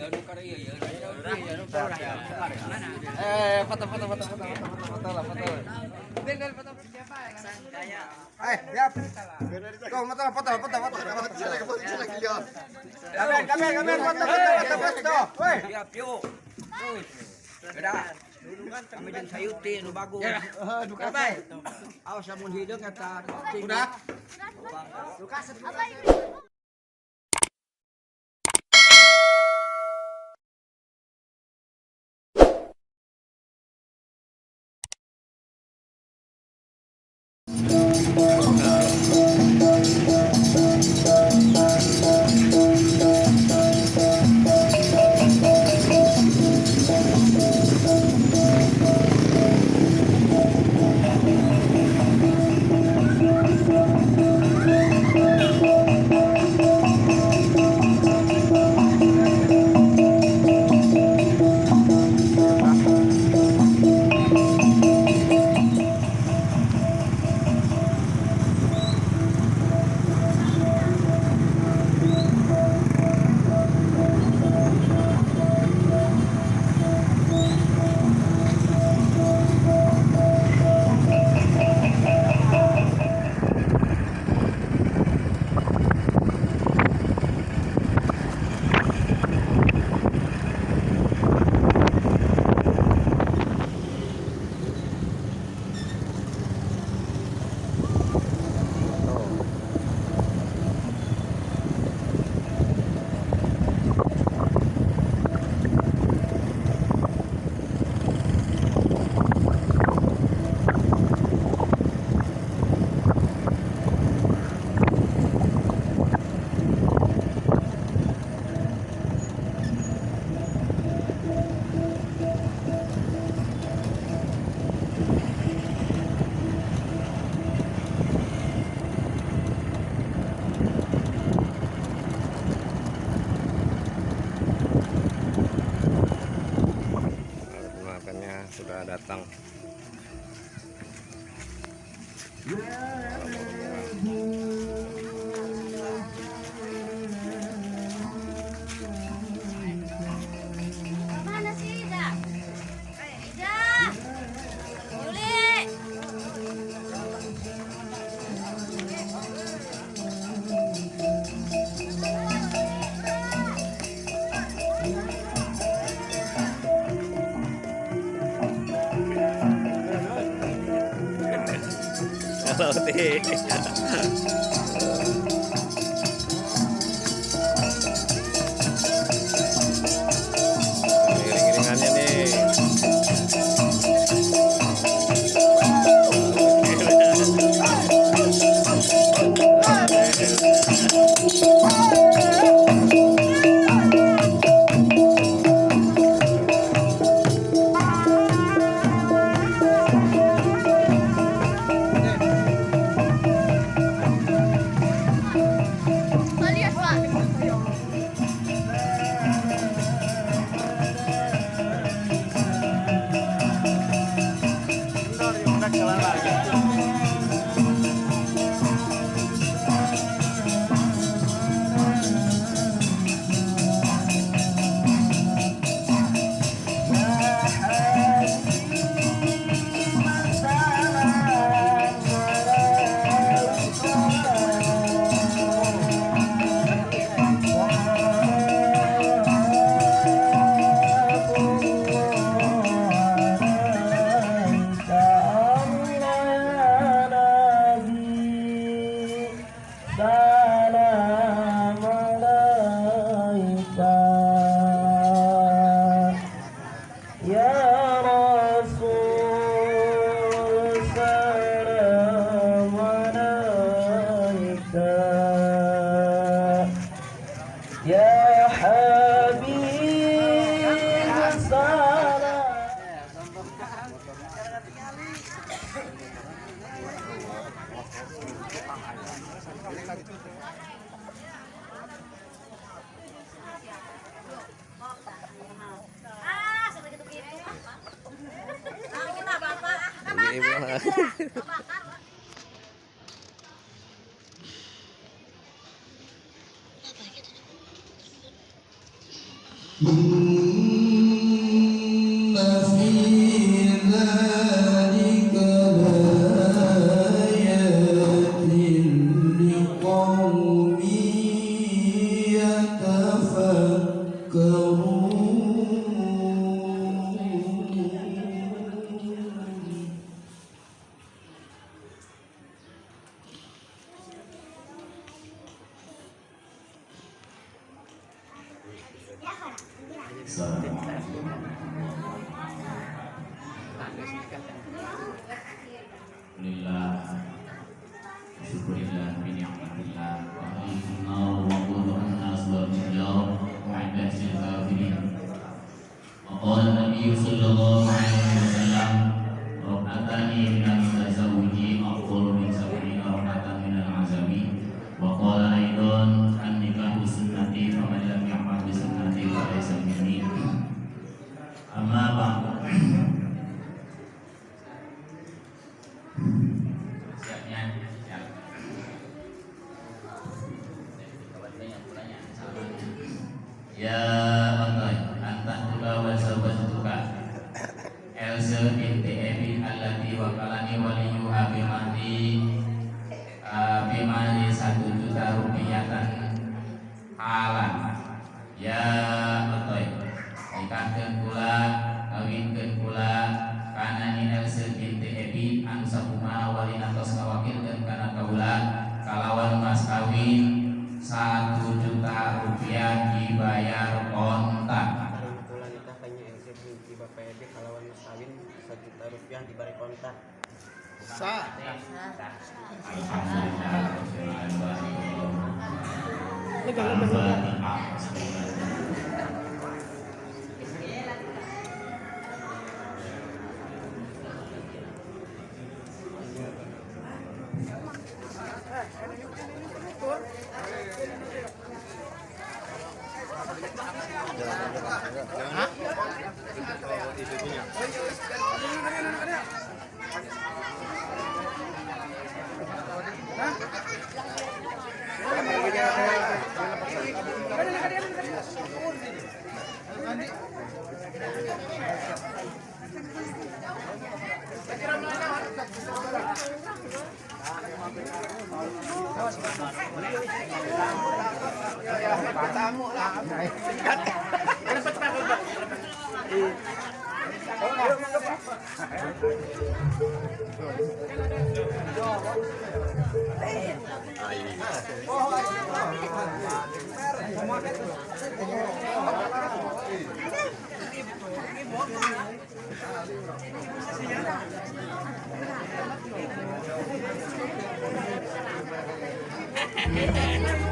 Foto foto foto foto foto foto lah foto. Siap. Go, foto foto foto foto. Kamen kamen kamen foto foto foto foto. Woi. Siap, yuk. Terus. Gerak. Kami jeung sayuti nu bagus. Awas lamun hideung eta. Udah. Pengantinnya sudah datang. Mana sih Ida? Ida! Yuli! Halo, Ti. Iring-iringannya nih. Lihat, Pak. Ah, sampai gitu-gitu. Kita bapak. Ibu mah. إن في ذلك لآيات لقوم يتفكرون. Alhamdulillah, syukurillah bi ni'matillah wa ahlikum nar wa qudha an-nas wal hijar wa 'inda kafirin. Wa qala an-nabiy sallallahu alaihi wasallam, rak'atani min al-tazawwuji afdalu min sab'ina rak'atan min al-'azabi. Wa qala aidan, an-nikahu sunnati faman lam ya'mal bi sunnati fa laysa minni. Amma ba'du. Siapnya, siap. Ya Allah, anta tuka wa zawwajtuka Elsa binti Ebi allati wakalani waliyuha bimahri 1 juta rupiahtan halan. Ya Allah, nikahkeun kula, kawinkeun kula kana Nyi Elsa binti Ebi anu sakumaha walina tos ngawakilkeun kana kaula kalawan mas kawin 1 juta rupiah dibayar kontan. Karing kula nikah ka Nyi Elsa binti Bapak Edi kalawan mas kawin 1 juta rupiah dibari kontan. Sah. Alhamdulillah. Al-Fatihah.